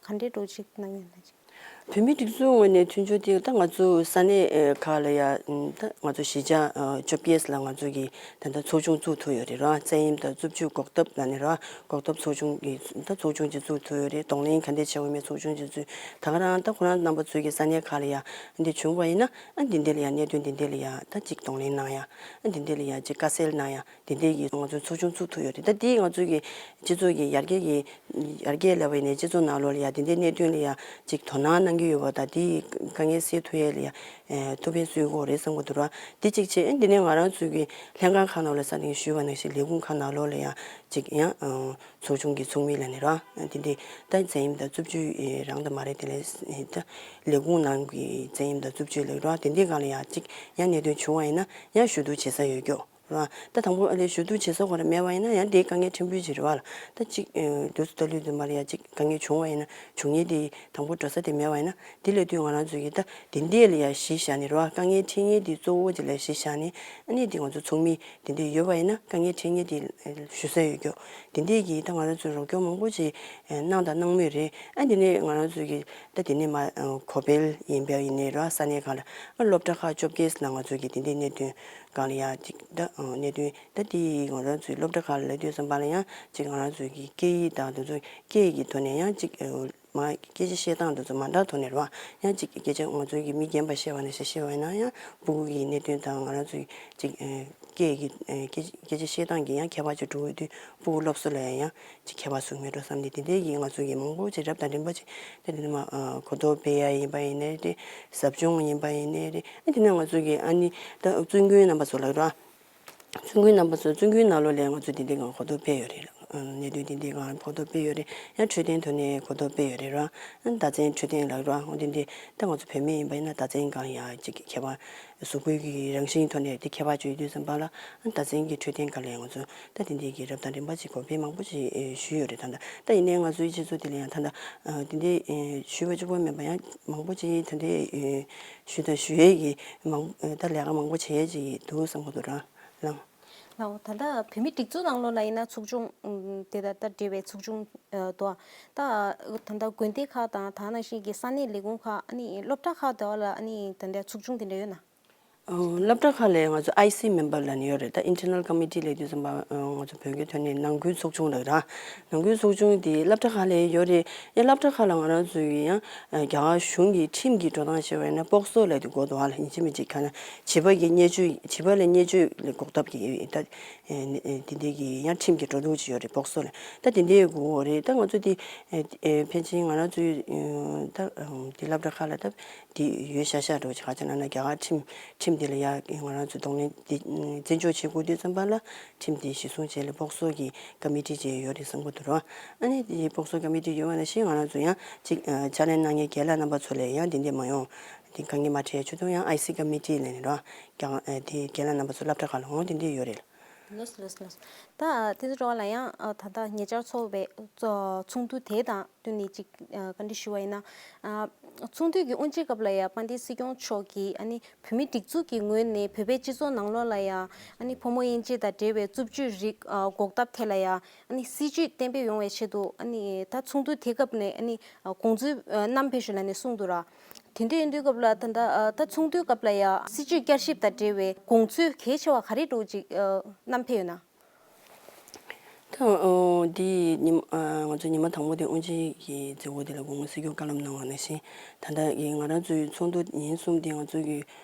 ག་འདྲའི་འགྲོ་ཅིག་གནང་ཡོད་ན་ཅིག་བོད་མིའི་སྒྲིག་འཛུགས་ངོས་ནས་མཐུན་སྦྱོར་དེ་ད་ང་ཚོ་ས་གནས་ཨེ་ཁག་ལ་ཡ་ཨམ་ད་ང་ཚོ་གཞིས་ཆགས་ཨ་བཅོ་བརྒྱད་ལ་ང་ཚོ་གི་ད་ལྟ་ཚོགས་ཆུང་བཙུགས་ཐུབ་ཡོད་རེད་ར། བཙན་གཡེམ་དང་རྩུབ་སྤྱོད་འགོག་ཐབས་ལ་ནི་ར། འགོག་ཐབས་ཚོགས་ཆུང་གི་ད་ཚོགས་ཆུང་ཅིག་བཙུགས་ཐུབ་ཡོད་རེད། གདོང་ལེན་ག་འདྲས་བྱེད་དགོས་མེད་ཚོགས་ཆུང་ཅིག་བཙུགས། ད་ག་རང་ད་ཁོ་རང་རྣམ་པ་ཚོའི་གི་ས་གནས་ཁག་ལ་ཡ་འདི་བྱུང་བ་ཡིན་ན་ཨ་འདི་འདི་ལ་ཡ་གནད་དོན་འདི་འདི་ལ་ཡ་ད་ཅིག་གདོང་ལེན་གནང་ཡ། ཨ་འདི་འདི་ལ་ཡ་ཅིག་དཀའ་སེལ་གནང་ཡ། དེ་འདྲའི་གི་ང་ཚོའི་ཚོགས་ཆུང་བཙུགས་ཐུབ་ཡོད་རེད། ད་དེ་ང་ཚོའི་གི་སྤྱི་ཚོགས་ཀྱི་ཡར་རྒྱས་ཀྱི་ཡར་རྒྱས་ལབ་པ་ཡིན་ནའི་སྤྱི་ཚོགས་ནང་ལོགས་ལ་ཡ་དེ་འདྲའི་གནད་དོན་ལ་ཡ་ཅིག་དོ་སྣང་གནང་གི་ཡོད་པ་དང་དེའི་དཀའ་ངལ་སེལ་ཐུབ་ཡས་ལ་ཡ་ཨེ་ཐུགས་ཕན་གསོས་ཀྱི་ཡོད་རེད་བསམ་གྱི་འདུག་ར། དེ་གཅིག་བྱས། ཨེ་འདི་ནས་ང་རང་ཚོའི་གི་ལྷན་ཁང་ཁག་ནང་ལ་ས་ནས་ཞུས་པ་ནང་བཞིན་ལས་ཁུངས་ཁག་ནང་ལོགས་ལ་ཡ་ཅིག་ཡང་ཨ་ཚོགས་ཆུང་གི་ཚོགས་མི་ལ་ནས་ར་དེ་འདྲའི་ད་བཙན་གཡེམ་དང་རྩུབ་སྤྱོད་ཨེ་རང་དང་མ་རེད། དེ་ལས་ཨེ་ད་ལས་ཁུངས་ནང་གི་བཙན་གཡེམ་དང་རྩུབ་སྤྱོད་ལ་ར་དེ་འདྲའི་སྒང་ལ་ཡ་ཅིག་ཡང་གནད་དོན་བྱུང་བ་ཡིན་ན་ཡང་ཞུ་གཏུག་བྱེད་ས་ཡོད་རྒྱུ། རེད་བ། ད་དང་པོ་ཨ་ལས་ཞུ་གཏུག་བྱེད་ས་ཁོ་རང་མེད་པ་ཡིན་ན་ཡང་དེ་དཀའ་ངལ་ཕྲན་བུ་ཅིག་རེད་བ་ལ། ད་ཅིག་ཨེ་དུས་སུ་ད་ལུས་དུ་མ་རེད་ཡ། ཅིག་དཀའ་ངལ་བྱུང་བ་ཡིན་ན་བྱུང་ཉེན་དེ་དང་པོ་འགྲོ་ས་དེ་མེད་པ་ཡིན་ན། དེ་ལས་དུས་ང་རང་ཚོ་གིས་ད་དེ་འདྲས་ལ་ཡ་གཞི་བཞག་ནས་རེད་བ། དཀའ་ངལ་འཕྲད་ཉེན་དེ་གཙོ་བོ་དེ་ལ་གཞི་བཞག་ནས། ཨ་ནི་དེ་ང་ཚོ་ཚོགས་མི་དེ་འདྲས་ཡོད་པ་ཡིན་ན་དཀའ་ངལ་འཕྲད་ཉེན་དེ་ཞུ་ས་ཡོད་རྒྱུ། དེ་འདྲས་ཀྱིས་ད་ང་རང་ཚོས་རོགས་སྐྱོར་མང་པོ་ཅིག་གནང་དང་གནང་མུས་རེད། ཨ་དེ་ནས་ང་རང་ཚོ་གིས་ད་དེ་ནས་མ་གོ་པལ་ཡིན་པ་ཡིན་ནའི་རེད་བ། ས་གནས་ཁག་ལ་ཨ་སློབ་གྲྭ་ཁག་བཅོ་བརྒྱད་ནང་ང་ཚོ་གིས་དེ་འདྲས་གནད་དོན་སྒང་ལ་ཡ་ཅིག་ད་གནད་དོན་ད་དེ་ང་རང་ཚོའི་སློབ་གྲྭ་ཁག་ལ་སླེབས་དུས་ཙམ་པ་ལ་ཡང་ཅིག་ང་རང་ཚོའི་གི་སྐད་ཡིག་དང་དེ་ཚོ་སྐད་ཡིག་གི་ཐོག་ནས་ཡང་ཅིག་མ་སྐད་ཆ་བཤད་སྟངས་དེ་ཚོ་མ་འདྲ་ཐོག་ནས་རེད་བ། ཡང་ཅིག་སྐད་ཆ་ང་ཚོའི་གི་མི་རྒན་པ་བཤད་པ་ནང་བཞིན་བཤད་པ་ཡིན་ན་ཡང་ཕྲུ་གུ་གི་གནད་དོན་དང་ང་རང་ཚོའི་ཅིག་སྐད་ཀྱི་སྐད་སྐད་ཆ་བཤད་སྟངས་ཀྱི་ཡང་ཁྱད་པར་ཅིག་འགྲོ་གི་དུས་ཕྲུ་གུ་སློབ་གསོ་ལ་ཡང་ཅིག་ཁྱད་པར་བཟོ་གི་མེད་འགྲོ་བསམ་ནས། དེ་འདྲའི་གི་ང་ཚོ་གི་མང་པོ་ཅིག་རབ་དང་རིམ་པ་ཅིག་དེ་འདྲ་མ་གོ་རྟོགས་སྤེལ་ཡ་ཡིན་པ་ཡིན་ནའི་རེད། ཟབ་སྦྱོང་ཡིན་པ་ཡིན་ནའི་རེད། ཨ་དེ་ནས་ང་ཚོ་གི་ཨ་ནི་ད་བཙུན་དགོན་རྣམ་པ་ཚོ་ལ་ར། བཙུན་དགོན་རྣམ་པ་ཚོ་བཙུན་དགོན་ནང་ལོགས་ལ་ང་ཚོ་དེ་འདྲའི་གི་གོ་རྟོགས་སྤེལ་ཡོད་རེད། གནད་དོན་དེ་འདྲའི་གི་གོ་རྟོགས་སྤེལ་ཡོད་རེད། ཡང་འཕྲོད་བསྟེན་ཐོག་ནས་གོ་རྟོགས་སྤེལ་ཡོད་རེད་ར། ཨ་ནི་ཟླ་མཚན་འཕྲོད་བསྟེན་ལ་ར། འོ་དེ་འདྲའི་ད་ང་ཚོ་བུད་མེད་ཡིན་པ་ཡིན་ན་ཟླ་མཚན་སྒང་ཡང་ཅིག་ཁྱད་པར་གཟུགས་པོའི་གི་རང་བཞིན་ཐོག་ནས་དེ་ཁྱད་པར་ཅིག་ཡོད་དུས་ཙམ་པ་ལ། ཨ་ནི་ཟླ་མཚན་གྱི་འཕྲོད་བསྟེན་སྒང་ལ་ང་ཚོ་ད་དེ་འདྲའི་གི་རབ་དང་རིམ་པ་ཅིག་གོ་སྤེལ་མང་པོ་ཅིག་ཞུས་ཡོད་རེད། ད་ད་ད་ཡིན་ནའི་ང་ཚོའི་སྤྱི་ཚོགས་དེ་ལ་ཡང་ད་ད་དེ་འདྲའི་ཞུས་པ་གཅིག་པོ་མིན་པ་ཡང་མང་པོ་ཅིག་ད་འདྲའི་ཞུས་དང་ཞུ་ཡས་ཀྱི་མང་ད་ལས་ཀ་མང་པོ་བྱེད་ཡས་ཅིག་འདུག་བསམ་གྱི་འདུག་ར། ལགས། ལགས། ད་ལྟ་བོད་མིའི་སྒྲིག་འཛུགས་ནང་ལོགས་ལ་ཡིན་ན་ཚོགས་ཆུང་ཨུམ་དེ་དང་ད་འབྲེལ་བའི་ཚོགས་ཆུང་ཨ་དོ། ད་ད་ལྟ་དགོན་སྡེ་ཁག་དང་དེ་ནང་བཞིན་གྱི་ས་གནས་ལས་ཁུངས་ཁག་ཨ་ནི་སློབ་གྲྭ་ཁག་དེ་བ་ལ་ཨ་ནི་དེ་འདྲ་ཚོགས་ཆུང་དེ་འདྲ་ཡོད་ན། ཨོ། སློབ་གྲྭ་ཁག་ལ་ང་ཚོ་ཨའི་སི་མེམ་བར་ལབ་ནས་ཡོད་རེད། ད་ཨིན་ཊར་ནལ་ཀོ་མི་ཊི་ལབ་དུས་ཙམ་པ་ང་ཚོ་བོད་སྐད་ཐོག་ནས་ནང་ཁུལ་ཚོགས་ཆུང་ལབ་ར། ནང་ཁུལ་ཚོགས་ཆུང་དེ་སློབ་གྲྭ་ཁག་ལ་ཡོད་རེད། ཡང་སློབ་གྲྭ་ཁག་ལ་ང་རང་ཚོ་ཡིན་ཡང་རྒྱ་གར་གཞུང་གི་ཁྲིམས་ཀྱི་འགྲོ་སྟངས་བྱས་པ་ཡིན་ན་པོག་སོ་ལབ་དེ་དགོས་འདུག་ཨ་ལ། ཡིན་གཅིག་མིན་གཅིག་ག་ན་བྱིས་པ་གི་བརྙས་བཅོས་བྱིས་པ་ལ་བརྙས་བཅོས་ལ་འགོག་ཐབས་ཀྱི་ད་དེ་འདྲའི་གི་ཡང་ཁྲིམས་ཀྱི་འགྲོ་ལུགས་ཅིག་ཡོད་རེད། པོག་སོ་ལ་ད་དེ་འདྲའི་དགོས་རེད། ད་ང་ཚོ་དེ་ཕལ་ཆེར་ང་རང་ཚོའི་ད་དེ་སློབ་གྲྭ་ཁག་ལ་ད་དེ་ཡོད་ཤག་ཤག་འགྲོ་ཆ་ཁ་ཆ་ན་ན་རྒྱ་གར་ཁྲིམས་ཁྲིམས་དེ་ལ་ཡ་ང་རང་ཚོ་གདོང་ལེན་དེ་བརྩི་འཇོག་བྱེད་དགོས་དུས་ཙམ་པ་ལ་ཁྲིམས་དེ་གཞི་བཟུང་བྱས་ལ་པོག་སོ་གི་ཀ་མི་ཊི་ཅིག་ཡོད་རེད་བསམ་གྱི་འདུག་ར། ཨ་ནི་དེ་པོག་སོ་ཀ་མི་ཊི་ཡོད་པ་ནང་བཞིན་ང་རང་ཚོ་ཡང་ཅིག་ཕྱག་ལས་གནང་མཁན་རྒན་ལགས་རྣམ་པ་ཚོ་ལ་ཡང་དེ་འདྲས་མ་ཡོང་དེ་དཀའ་ངལ་མ་འཕྲད་ཆེད་དུ་ཡང་ཨའི་སི་ཀ་མི་ཊི་ལབ་ནས་ར། ཀྱང་དེ་རྒན་ལགས་རྣམ་པ་ཚོ་སློབ་གྲྭ་ཁག་ལ་འོང་དེ་འདྲས་ཡོད་རེད། ལགས་ལགས་ལགས། ད་དེ་ཚོ་འགྲོ་བ་ལ་ཡང་ད་ལྟ་ཉེ་ཆར་ཚོགས་པའི་ཚོགས་ཚོགས་འདུ་དེ་དང་བསྟུན་ནས་ཅིག་བཀའ་འདྲི་ཞུ་བ་ཡིན་ན། ཚོགས་འདུ་གི་དབུ་འབྱེད་སྐབས་ལ་ཡང་དཔལ་ལྡན་སྲིད་སྐྱོང་མཆོག་གིས་ཨ་ནི་བོད་མིའི་སྒྲིག་འཛུགས་ཀྱི་ངོས་ནས་བོད་པའི་སྤྱི་ཚོགས་ནང་ལོགས་ལ་ཡང་ཨ་ནི་ཕོ་མོ་དབྱེ་འབྱེད་དང་འབྲེལ་བའི་རྩུབ་སྤྱོད་རིགས་འགོག་ཐབས་ཐད་ལ་ཡང་ཨ་ནི་སྲིད་ཇུས་གཏན་འབེབས་ཡོང་བའི་ཆེད་དུ་ཨ་ནི་ད་ཚོགས་འདུ་དེ་སྐབས་ནས་ཨ་ནི་དགོངས་ཚུལ་བསྣམས་ཕེབས་ཤིག་ལབ་ནས་གསུངས་འདུག་ར། དེ་འདྲ་ཡིན་དུས་སྐབས་ལ་ད་ལྟ་ད་ཚོགས་འདུའི་སྐབས་ལ་ཡང་སྲིད་ཇུས་བསྐྱར་ཞིབ་དང་འབྲེལ་བའི་དགོངས་ཚུལ་གལ་ཆེ་བ་ག་རེ་འདྲ་ཅིག་བསྣམས་ཕེབས་ཡོད་ན། ད་འདི་ཉི་མ་ང་ཚོ་ཉི་མ་དང་པོ་དེ་དབུ་འབྱེད་ཀྱི་མཛད་སྒོ་དེ་ལ་དགོངས་སེལ་སྐྱོང་བཀའ་སློབ་གནང་བ་ནང་བཞིན། ད་ལྟ་ཡི་ང་རང་ཚོའི་ཚོགས་འདུ་ཉིན་གསུམ་དེ་ང་ཚོ་གི་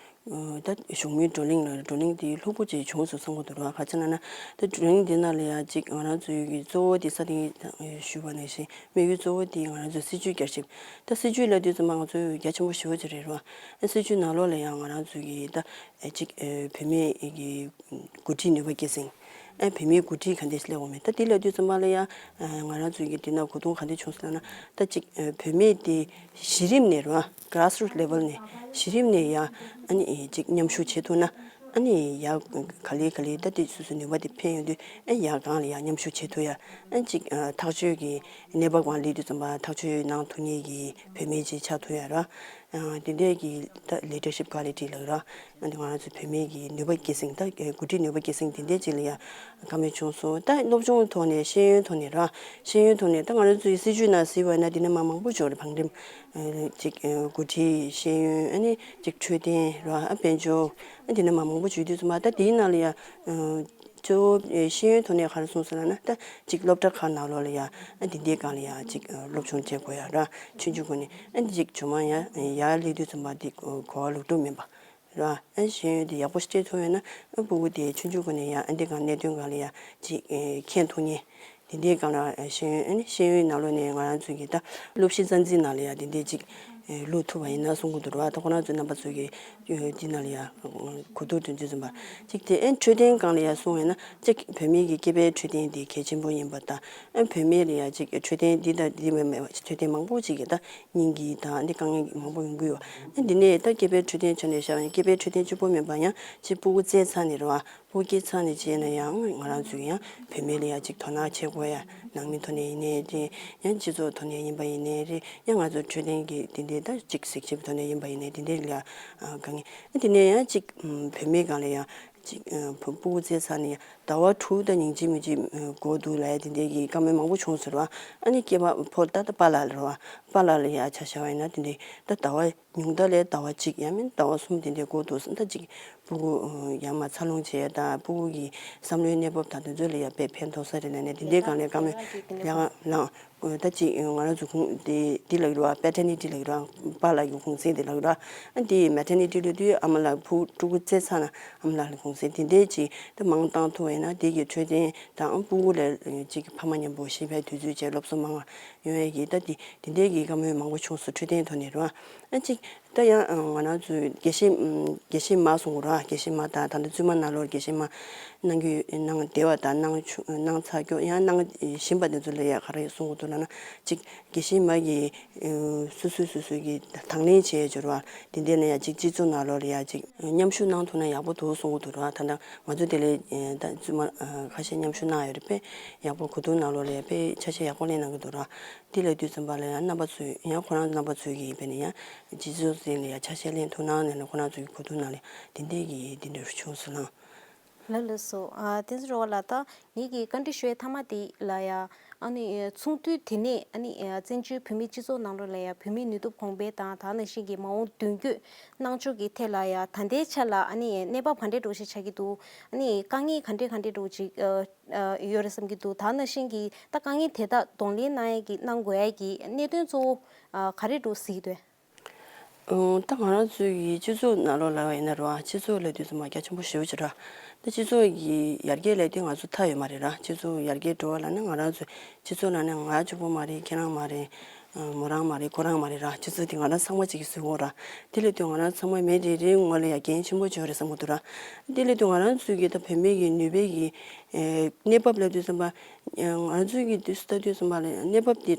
ད་བཞུགས་མོལ་བགྲོ་གླེང་ལ་བགྲོ་གླེང་དེ་ལྷུག་པོ་ཅིག་བྱུང་སོང་བསམ་གྱི་འདུག་ར། ག་ཅི་ལབ་ན་ད་བགྲོ་གླེང་དེ་ནང་ལ་ཡང་ཅིག་ང་རང་ཚོའི་གི་གཙོ་བོ་དེ་ས་སྟེང་ཞུས་པ་ནང་བཞིན་དམིགས་ཡུལ་གཙོ་བོ་དེ་ང་རང་ཚོའི་སྲིད་ཇུས་བསྐྱར་ཞིབ། ད་སྲིད་ཇུས་ལབ་དུས་ཙམ་པ་ང་ཚོ་རྒྱ་ཆེན་པོ་ཞེ་པོ་ཅིག་རེད་ར། སྲིད་ཇུས་ནང་ལོགས་ལ་ཡང་ང་རང་ཚོའི་གི་ད་ཅིག་བུད་མེད་ཀྱི་འགོ་ཁྲིད་ནུས་པ་སྐྱེད་སྲིང་། ཨ་བུད་མེད་འགོ་ཁྲིད་ག་འདྲས་སླེབས་འོང་མེད། ད་དེ་ལབ་དུས་ཙམ་པ་ལ་ཡང་ང་རང་ཚོའི་གི་དེ་ན་གོ་རྟོགས་ག་འདྲས་བྱུང་སོང་ལབ་ན། ད་ཅིག་བུད་མེད་དེ་གཞི་རིམ་ནས་རེད་བ། གྷ་རཱས་རུཊ་ལེ་ཝལ་ནས་གཞི་རིམ་ནས་ཡང་ཨ་ནི་ཅིག་མཉམ་ཞུགས་བྱེད་ཐུབ་ན། ཨ་ནི་ཡང་ག་ལེ་ག་ལེ་ད་དེ་སོ་སོའི་ནུས་པ་དེ་འཕེལ་ཡོང་དུས་ཨ་ཡང་སྒང་ལ་ཡང་མཉམ་ཞུགས་བྱེད་ཐུབ་ཡ། ཨ་ཅིག་ཐག་གཅོད་ཀྱི་གནས་བབ་སྒང་སླེབས་དུས་ཙམ་པ་ཐག་གཅོད་གནང་ཐུབ་མཁན་གྱི་བུད་མེད་ཅིག་ཆགས་ཐུབ་ཡ་ར། དེ་འདྲས་ཀྱི་ད་ལི་ཌར་ཤིབ་ཀོ་ལི་ཊི་ལབ་ར། ང་ཚོ་བུད་མེད་ཀྱི་ནུས་པ་སྐྱེད་སྲིང་ད་འགོ་ཁྲིད་ནུས་པ་སྐྱེད་སྲིང་དེ་འདྲས་ཅིག་ལ་ཡང་བཀའ་མོལ་བྱུང་སོང་། ད་སློབ་སྦྱོང་ཐོག་ནས་ཤེས་ཡོན་ཐོག་ནས་ར། ཤེས་ཡོན་ཐོག་ནས་ད་ང་རང་ཚོའི་སྲིད་ཇུས་ནང་གཟིགས་པ་ན་དེ་ནས་མ་མང་པོ་བྱུང་རེད། བང་རིམ་ཅིག་འགོ་ཁྲིད་ཤེས་ཡོན་ཨ་ནི་ཅིག་འཕྲོད་བསྟེན་ར་ཨ་དཔལ་འབྱོར་ཨ་དེ་ནས་མ་མང་པོ་བྱུང་དུས་ཙམ་པ་ད་དེའི་ནང་ལ་ཡང་གཙོ་བོ་ཤེས་ཡོན་ཐོག་ནས་ག་རེ་གསུངས་སོང་ལབ་ན། ད་ཅིག་སློབ་གྲྭ་ཁག་ནང་ལོགས་ལ་ཡང་ཨ་དེ་འདྲའི་སྒང་ལ་ཡང་ཅིག་སློབ་སྦྱོང་བྱེད་དགོས་ཡ་ར། ཆུང་ཆུང་སྒང་ནས་ཨ་ཅིག་ཇོ་མང་ཡར་ཡར་སླེབས་དུས་ཙམ་པ་དེ་གོ་བ་ལོག་འགྲོ་མིན་པ། ར། ཨ་ཤེས་ཡོན་དེ་ཡག་པོ་ཞིག་སྤྲད་ཐུབ་ཡོད་ན་ཨ་ཕྲུ་གུ་དེ་ཆུང་ཆུང་སྒང་ནས་ཡང་ཨ་འདི་སྒང་གནད་དོན་སྒང་ལ་ཡང་ཅིག་མཁྱེན་ཐུབ་མཁན། དེ་འདྲའི་སྒང་ལ་ཤེས་ཡོན་ཨ་ནི་ཤེས་ཡོན་ནང་ལོགས་ནས་ང་རང་ཚོ་གི་ད་སློབ་གཞི་རྩ་འཛིན་ནང་ལ་ཡང་དེ་འདྲའི་ཅིག་ བླུག་ཐུབ་པ་ཡིན་ན་གསུང་གི་འདུག་ར། ད་ཁོ་རང་ཚོ་རྣམ་པ་ཚོ་གི་འདི་ནང་ལ་ཡ་གོ་བསྡུར་དོན་ཚན་ཙམ་པ་གཅིག་དེ་ཨེ་འཕྲོད་བསྟེན་སྒང་ལ་ཡ་གསུང་བ་ཡིན་ན་གཅིག་བོད་མི་གི་སྐྱེས་པའི་འཕྲོད་བསྟེན་དེ་གལ་ཆེན་པོ་ཡིན་པ་དང་ཨེ་བོད་མི་ལ་ཡ་གཅིག་འཕྲོད་བསྟེན་འདི་དང་འདི་མེད་མེད་འཕྲོད་བསྟེན་མང་པོ་ཅིག་གི་ད་སྙིང་གི་དང་འདི་དཀའ་ངལ་མང་པོ་ཡོང་གི་ཡོད། ཨེ་འདི་ནས་ད་སྐྱེས་པའི་འཕྲོད་བསྟེན་ཆ་ནས་བཤད་པ་ཡིན་སྐྱེས་པའི་འཕྲོད་བསྟེན་གཅིག་པོ་མིན་པ་ཡང་གཅིག་སྤུ་གུ་བཙས་ཚར་ནས་རེད་བ། ཕོ་སྐྱེས་ཚང་ནས་བྱས་ན་ཡང་ང་རང་ཚོས་ཡང་བོད་མི་ལ་ཡང་ཅིག་དོ་སྣང་བྱེད་དགོས་ཡ། ནང་མི་ཐོག་ནས་ཡིན་ནའི་རེད། ཡང་སྤྱི་ཚོགས་ཐོག་ནས་ཡིན་པ་ཡིན་ནའི་རེད། ཡང་ང་ཚོ་འཕྲོད་བསྟེན་གྱི་དེ་འདྲའི་ད་ཅིག་གཟིགས་ཞིབ་ཐོག་ནས་ཡིན་པ་ཡིན་ནའི་དེ་འདྲའི་ལ་ཡང་དཀའ་ངལ། དེ་ནས་ཡང་ཅིག་བོད་མི་སྒང་ལ་ཡང་ཅིག་ཕྲུ་གུ་བཙས་ཚར་ནས་ཟླ་བ་དྲུག་དང་ཉིན་གཅིག་མིན་གཅིག་འགོར་འདུག་ལ་ཡ་དེ་འདྲའི་གི་བཀའ་མོལ་མང་པོ་བྱུང་ཟེར་བ། ཨ་ནི་སྐྱེས་པ་ཕོ་ད་ད་པཱ་ལགས་ལ་རེད་བ། པཱ་ལགས་ལ་ཡ་ཆ་བཞག་པ་ཡིན་ན་དེ་འདྲའི་ད་ཟླ་བ་ཉུང་མཐའ་ལ་ཟླ་བ་གཅིག་ཡང་མིན་ཟླ་བ་གསུམ་དེ་འདྲའི་འགོར་འདུག་ད་ཅིག་ཕྲུ་གུ་ཡར་མར་འཚར་ལོངས་བྱེད་ཡ་དང་ཕྲུ་གུ་གི་བསམ་བློའི་གནས་བབ་དང་དེ་ཚོ་ལ་ཡ་དཔེ་ཕན་ཐོགས་ས་རེད་ལབ་ནས་དེ་འདྲའི་སྒང་ལ་བཀའ་མོལ་ཡང་ལངས། ད་ཅིག་ང་རང་ཚོ་གུང་དེ་འདི་ལ་ཡོད་ར་པེ་ཊར་ནི་ཊི་ལ་ཡོད་ར་པཱ་ལགས་ཀྱི་གུང་སེང་དེ་ལ་ཡོད་ར། ཨ་འདི་མེ་ཊར་ནི་ཊི་ལ་དུས་ཨ་མ་ལགས་ཕྲུ་ཕྲུ་གུ་བཙས་ཚར་ན་ཨ་མ་ལགས་ལ་གུང་སེང་དེ་འདྲའི་ཅིག་ད་མང་བཏང་ཐུབ་པ་ཡིན་ན་དེ་གི་འཕྲོད་བསྟེན་དང་ཕྲུ་གུ་ལ་ཅིག་ཕ་མ་མཉམ་པོ་གཞིས་སྤོས་དུས་ཚོད་བཅས་སློབ་གསོ་མང་བ་ཡོང་ཡ་གི་ད་དེ་དེ་འདྲའི་གི་བཀའ་མོལ་མང་པོ་བྱུང་སོང་འཕྲོད་བསྟེན་ཐོག་ནས་རེད་བ། ཨ་ཅིག་ད་ཡང་ང་རང་ཚོའི་དགེ་བཤེས་དགེ་བཤེས་མ་གསུང་གོ་ར་དགེ་བཤེས་མ་དང་ད་ལྟ་བཙུན་མ་ནང་ལོགས་དགེ་བཤེས་མ་གནང་གི་ཡོད་གནང་བསྡད་པ་དང་གནང་བྱུང་གནང་ཚར་སྐྱོ་ཡང་གནང་བཞིན་པ་དེ་ཚོ་ལ་ཡ་ག་རེ་གསུང་གོ་འདུག་ལབ་ན་ཅིག་དགེ་བཤེས་མ་གི་སོ་སོའི་སོ་སོའི་གི་དང་ལེན་བྱས་ཡོད་ར་བ། དེ་འདྲ་ན་ཡ་ཅིག་སྤྱི་ཚོགས་ནང་ལོགས་ལ་ཡ་ཅིག་མཉམ་ཞུགས་གནང་ཐུབ་ན་ཡག་པོ་འདུག་གསུང་གོ་འདུག་ར། ད་ལྟ་ང་ཚོ་དེ་ལས་ད་བཙུན་མ་ཁ་ཤས་མཉམ་ཞུགས་གནང་ཡོད་རེད་པས་ཡག་པོ་གོ་བསྡུར་ནང་ལོགས་ལ་ཡ་དཔེ་ཆ་ཤས་ཡག་པོ་ལེན་གནང་གི་འདུག་ར། དེ་ལས་དུས་ཙམ་པ་ལ་ཡང་རྣམ་པ་ཚོས་ཡང་ཁོ་རང་རྣམ་པ་ཚོས་ཀྱིས་དཔེར་ན་ཡང་སྤྱི་ཚོགས་ཟིན་ལ་ཡང་ཆ་ཤས་ལེན་ཐུབ་སྣང་ནས་ལ་ཁོ་རང་ཚོའི་གོ་བསྡུར་ནང་ལ་དེ་འདྲའི་གི་དེ་འདྲ་བྱུང་སོང་ལ། ལགས་ལགས་སོ། ཨ་བསྟན་འཛིན་རོལ་པ་ལགས། ད་ངེད་ཀྱིས་བཀའ་འདྲི་ཞུ་ཡའི་མཐའ་མ་དེ་ལ་ཡ་ཨ་ནི་ཚོགས་འདུ་དེ་ནས་ཨ་ནི་བཙན་བྱོལ་བོད་མིའི་སྤྱི་ཚོགས་ནང་ལོགས་ལ་ཡ་བོད་མིའི་ནུས་སྟོབས་གོང་འཕེལ་དང་ད་ནང་བཞིན་གྱི་མ་འོངས་མདུན་སྐྱོད་གནང་ཕྱོགས་ཀྱི་ཐད་ལ་ཡ་ད་ལྟའི་ཆ་ལ་ཨ་ནི་གནས་བབ་ག་འདྲའི་འདྲ་བོ་ཞིག་ཆགས་ཀྱི་འདུག་ཨ་ནི་དཀའ་ངལ་ག་འདྲའི་ག་འདྲའི་འདྲ་བོ་ཅིག་ཨ་ཡོད་རེད་བསམ་གྱི་འདུག་ད་ནང་བཞིན་གྱི་ད་དཀའ་ངལ་དེ་དག་གདོང་ལེན་གནང་ཡས་ཀྱི་གནང་དགོས་ཡས་ཀྱི་གནད་དོན་གཙོ་བོ་ཨ་ག་རེ་འདྲ་བོ་གཟིགས་འདུག་ཨང་། ད་ང་རང་ཚོའི་གི་སྤྱི་ཚོགས་ནང་ལོགས་ལ་ཡིན་ན་རེད་བ། སྤྱི་ཚོགས་ལབ་དུས་ཙམ་པ་རྒྱ་ཆེན་པོ་ཞེ་པོ་ཅིག་རེད། ད་སྤྱི་ཚོགས་ཀྱི་ཡར་རྒྱས་ལབ་དུས་ང་ཚོ་མཐའ་ཡོད་མ་རེད་ར། སྤྱི་ཚོགས་ཡར་རྒྱས་འགྲོ་བ་ལབ་ན་ང་རང་ཚོའི་སྤྱི་ཚོགས་ནང་ནས་ང་གཅིག་པོ་མ་རེད། ཁྱེད་རང་མ་རེད། ཨ་མོ་རང་མ་རེད། ཁོ་རང་མ་རེད་ར། སྤྱི་ཚོགས་དེ་ང་རང་ཚང་མ་གཅིག་གི་བཟོས་ཡོད་ར། དེ་ལབ་དུས་ང་རང་ཚང་མ་མི་རེ་རེའི་ངོས་ལ་ཡ་འགན་ཆེན་པོ་ཅིག་ཡོད་རེད་བསམ་གྱི་འདུག་ར། དེ་ལབ་དུས་ང་རང་ཚོའི་གི་ད་བོད་མི་གི་ནུས་པའི་གི་ཨེ་གནས་བབ་ལབ་དུས་ཙམ་པ། ང་ཚོའི་གི་དུས་སུ་ལྟ་དུས་ཙམ་པ་ལ་གནས་བབ་དེ་